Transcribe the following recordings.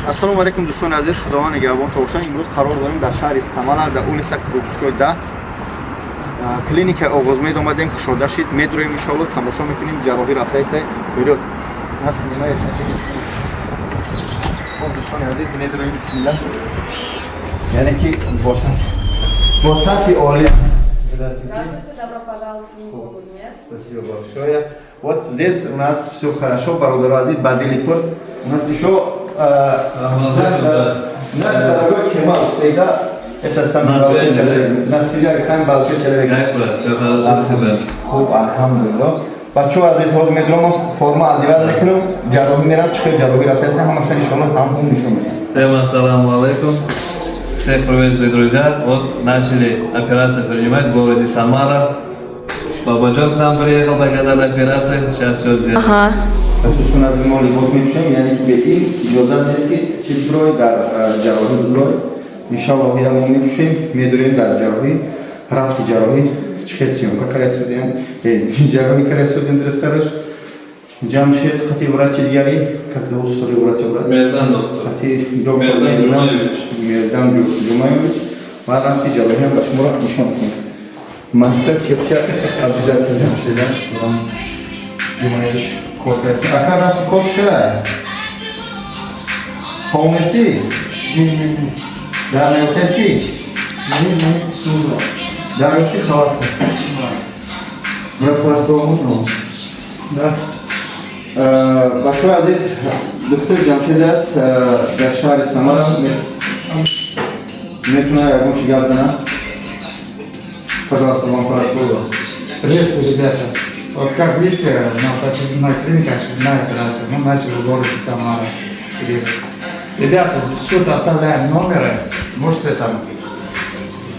Ассалому алейкум дӯстони азиз, худованд нигоҳбон та бошад. Имрӯз қарор дорем дар шаҳри Самара дар улица Крупской 10 клиника оғозмед омадем. Кушода шид медроем иншоалло, тамошо мекунем. Ҷарроҳӣ рафтааст. Вперёд. Нас нимае ташвиш. Хуб дӯстони азиз, медроем бисмилла. Яъне ки бо сатҳи олия. Здравствуйте, добро пожаловать в клинику Оғозмед. Спасибо большое. Вот здесь у нас все хорошо, бродер азиз, Бадилипур. У нас еще наш дорогой Кемал всегда это самый большой человек. На связи самый большой человек. Все хорошо. Хуб, алхамдулилlah. Бачо азиз ҳозир медром форма одеват мекунам. Ҷарроҳӣ мерам, чихел ҷарроҳӣ рафтааст, ҳамаша иншоалло ҳамон нишон медам. Всем ассаламу алейкум. Всех приветствую, друзья. Вот начали операцию принимать в городе Самара. Бабаджон к нам приехал показать операцию. Сейчас все сделаем. Ага. Хусусан аз мо либос мепӯшем, яъне ки бе ин иҷозат нест ки чиз бирое дар ҷарроҳӣ бирое. Иншаллоҳ ям мо мепӯшем, медурем дар ҷарроҳӣ, рафти ҷарроҳӣ чихел сёмка карасудем, ҷарроҳӣ карасудем дрестараш. Ҷамшед қати врачи дигари, как зовут второй врач брат? Мердан доктор. Қати доктор Мердан Ҷумаевич. Ва рафти ҷарроҳӣ ҳам ба шумо нишон кунем. Маска, чепча обязательно шеда. Ҷумаевич коркаси. Ака рафти кор чиқара? Хомести? Дар наёфтаси? Дар наёфти хабар кун. Брат пастово можно? Да. Башои азиз, духтур Ҷамшед аст, дар шаҳри Самара метавона ягон чи гап занад? Пожалуйста, вам пастово. Приветствую, ребята. Вот как видите, у нас очередная клиника, очередная операция. Мы начали в городе Самара. Ребята, что-то оставляем номеры. Можете там,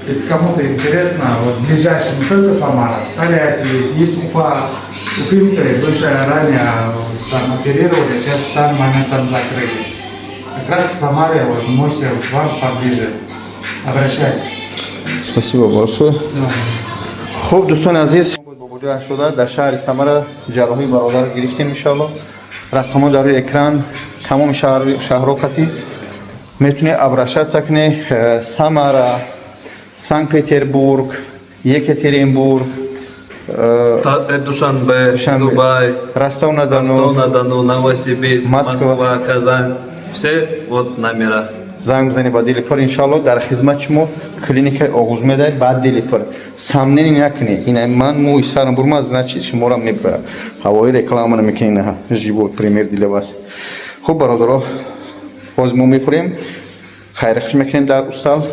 если кому-то интересно, вот ближайший не только Самара, Тольятти есть Уфа, уфимцы, бывшая ранее там оперировали, сейчас там момент там закрыли. Как раз в Самаре вот можете вам поближе. Обращайтесь. Спасибо большое. Хуб дӯстони азиз, ҷоян шуда дар шаҳри Самара ҷарроҳии бародар гирифтем иншаллоҳ. Рақамҳо дар рӯи экран, тамоми шаҳрҳо қати метавонед обращаться кунед. Самара, Санкт-Петербург, Екатеринбург, Душанбе, Дубай, Ростов-на-Дону, Новосибирск, Москва, Казань. Все вот номера. занг бизанед ба Дилипур иншаллоҳ дар хизмати шумо клиникаи Оғозмед ба Дилипур. Самнени накунед. Ина ман мӯи сарам бурма значит шуморо мебарам. Ҳавои реклама намекунед, живот пример дила вас. Хуб бародаро, ҳозир мо мефурем. Хайрхуш мекунем дар устал.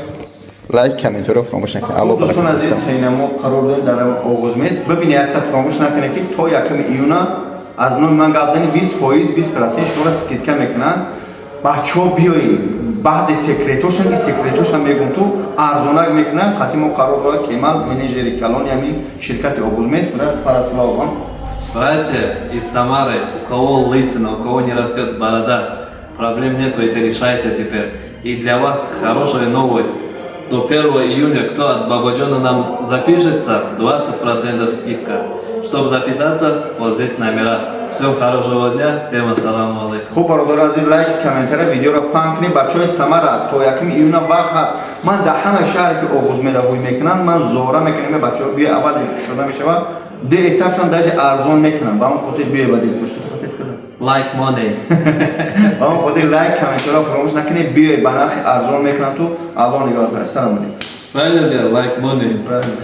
Лайк, комментариё фаромӯш накунед. Алло дӯстон азиз, ина мо қарор дорем дар Оғозмед. Бибинед акса фаромӯш накунед ки то 1 июна аз номи ман гап занед 20%, 20% шуморо скидка мекунанд. Бачаҳо биёед. Баъзе секретошан ки секретошан мегум ту арзонак мекунанд. Қати мо қарор дорем Кемал менеҷери калони ҳамин ширкати Оғозмед брат Параслав. Братья из Самары, у кого лысина, у кого не растет борода, проблем нет, вы это решаете теперь. И для вас хорошая новость. До 1 июня, кто от Бабаджона нам запишется, 20% скидка. Чтобы записаться, вот здесь номера. Всем хорошего дня, всем ассаламу алейкум. Хуб бародар азиз, лайк, комментария, видеоро паҳн кунед. Бачаҳои Самара то 1 июна вақт ҳаст. Ман дар ҳама шаҳре ки Оғозмед ҳуй мекунанд, ман зора мекунам бачаҳо биё аввал шуда мешавад. Де этапшан даже арзон мекунам. Ба он хотир биё ба Дилипур. Что ты хотел сказать? Like money. Ба он хотир лайк, комментария фаромӯш накунед. Биё ба нархи арзон мекунам ту. Алло нигоҳ кунед. Ассалому алейкум. Правильно, like money. Правильно.